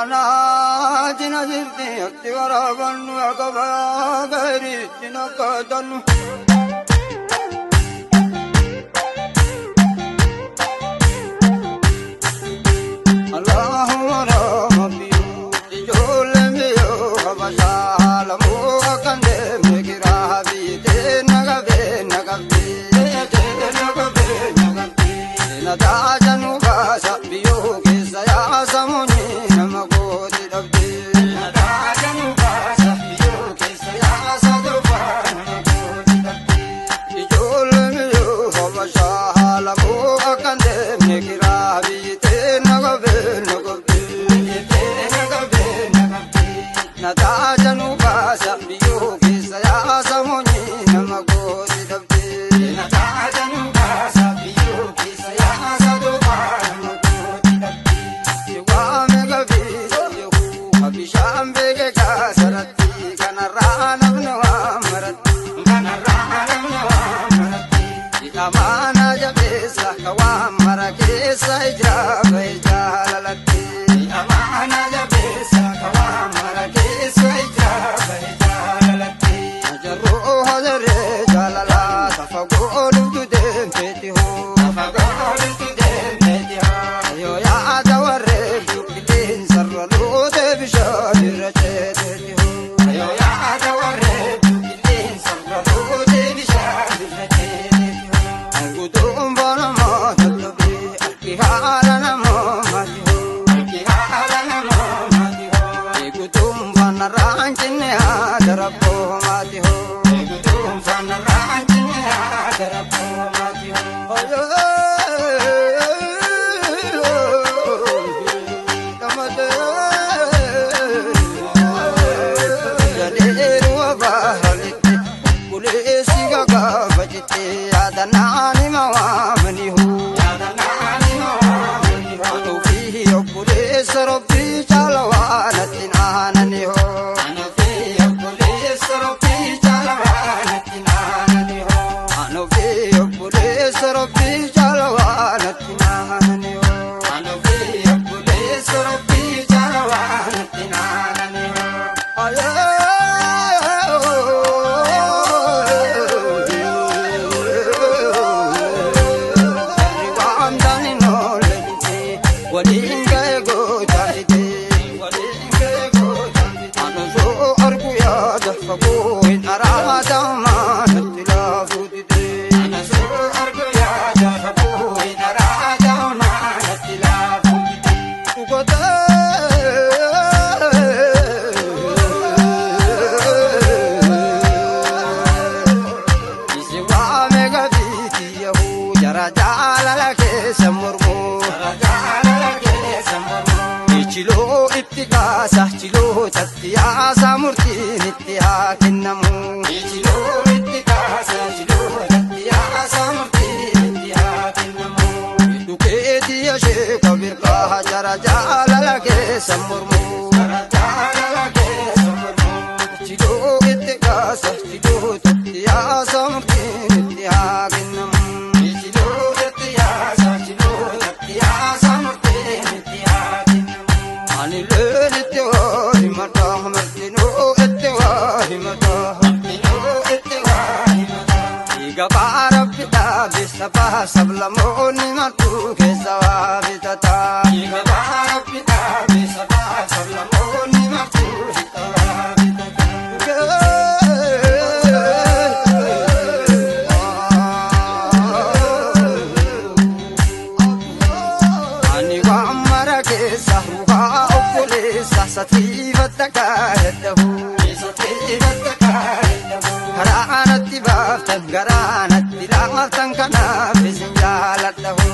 أنا جنزرتي أكتغرابا وقبا غيري جنقدن الله ربي جول ميو خبشال مو كندي مغرا بيتي نغبي نغبي نغبي نغبي نداجنو باسا بيو كيسيا سموني نمغودي دبدي نداجنو باسا بيو كيسيا سدوبا نمغودي دبدي جول ميو خبشال مو كندي مغرا بيتي نغبي نغبي نغبي نغبي نداجنو باسا بيو كيسيا سموني نمغودي دبدي نداجنو باسا بيو كيسيا سدوبا نمغودي دبدي وامي غبي يهو أبيشام بيجا سرتي كنرانا بنوامرتي كنرانا بنوامرتي أمانة جبيسا كوامرا كيسا إجرا بيجالتي أمانة جبيسا كوامرا كيسا إجرا بيجالتي جرو هزري جلالا تفقول تدم تتهو تفقول تدم تتهو يو يا دوري بيوكلين سرلو تبشار الرجتتهو يو يا دوري بيوكلين سرلو تبشار الرجتتهو قدوم بنما تطبي أركي هالا نمو ماتيهو أركي هالا نمو ماتيهو قدوم فنران جنها دربو ماتيهو قدوم فنران جنها دربو ماتيهو ربي جلوانتنا ننهو أنا في أبوليس ربي جلوانتنا ننهو أنا في أبوليس ربي جلوانتنا ننهو أنا في أبوليس ربي جلوانتنا ننهو Chilo ittigasa chilo tattiyasa murtiin itti haa kennamu. Chilo ittigasa chilo tattiyasa murtiin itti haa kennamu. Dhukeetii ishee kabirkaa jara jaalala keessa mormu. Jara jaalala keessa mormu. Chilo ittigasa chilo tattiyasa murtiin itti haa kennamu. Chilo ittiyasa chilo tattiyasa murtiin itti haa kennamu. Ani leelitti waa himata martinuu itti waa himata martinuu itti waa himata. Gabaa rabbi dhaabe sabaa sablamoonni martuu keessa waa bitata. Gabaa rabbi dhaabe sabaa sablamoonni martuu keessa waa bitata. Ani waan mara keessa ruhaa obboleessa satiifata kaayaddahu. Karaa natti baaftan garaa natti laaftan kanaaf isin jaaladhahu.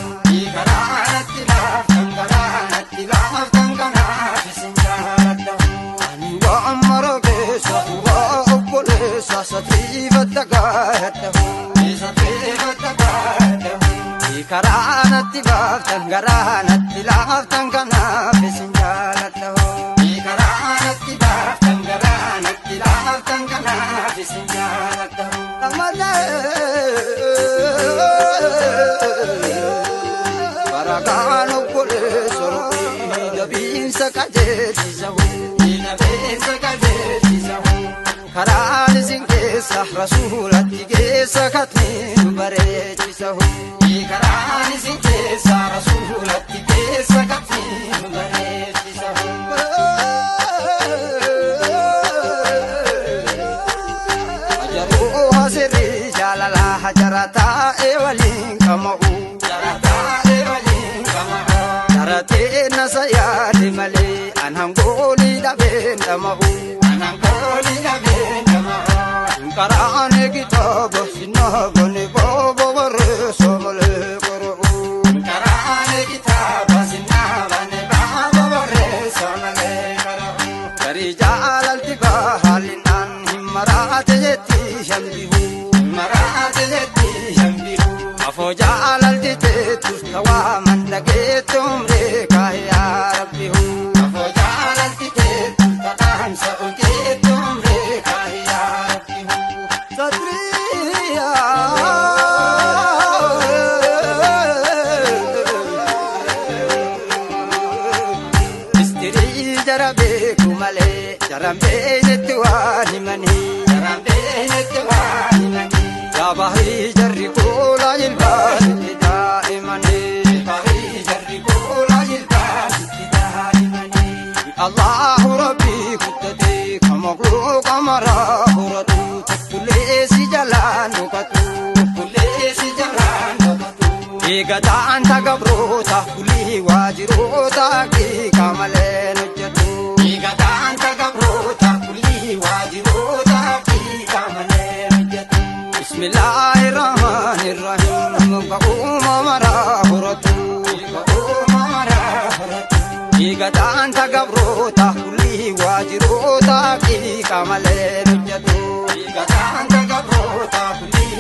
Karaa natti laaftan garaa natti laaftan kanaaf isin jaaladhahu. Ani waan mara keessa ruhaa obboleessa satiifata kaayaddahu. Karaa natti baaftan garaa natti laaftan kanaaf isin jaaladhahu. Karaa natti baaftan garaa natti laaftan kanaaf isin jaaladhahu. Barakaan obboleessa rabbii jabiinsa qajeelcha. qajeelchisahu. Nabeensa qajeelchisahu. Karaan isin keessa rasuulatti geessa katni nu bareechisahu. Karaan isin keessa rasuulatti geessa katni nu bareechisahu. Ajaruu hasirri jaalala jara taa'ee waliin qama'u. Jara taa'ee waliin qama'u. Jaratee nasa yaade malee an hangoolii dhabeen dhama'u. An hangoolii dhabeen dhama'u. Qaraane kitaaba sinnaabani baaba barreessa malee qara'u. Qaraane kitaaba sinnaabani baaba barreessa malee qara'u. Garii jaalalti bahaalinaan hin maraate jetti shambihu. Hin maraate jetti shambihu. Afoo jaalalti teettus tawaa mandageettu umree kaayee yaa rabbihu. Afoo jaalalti teettus tadhaamsa ogeettu umree kaayee yaa rabbihu. Satriyaa. Istirii jara beeku malee jaran beeynetti waan himanii. Jaran beeynetti waan himanii. Yaa bahrii jarri kuula jilbaanitti daa'imanii. Bahrii jarri kuula jilbaanitti daa'imanii. Allahu Rabbii guddatee kan makhluuqa maraa horatu tokkollee si jalaan dhokatu. Tokkollee si jalaan dhokatu. Eegataan tagabroota kulii waajiroota haqiiqa malee hojjetu. Eegataan tagabroota kulii waajiroota haqiiqa malee hojjetu. Bismillahirrahmanirrahim. Muka uumamaraa horatu. Muka uumamaraa horatu. Eegataan tagabroota kulii waajiroota haqiiqa malee hojjetu. Eegataan tagabroota kulii.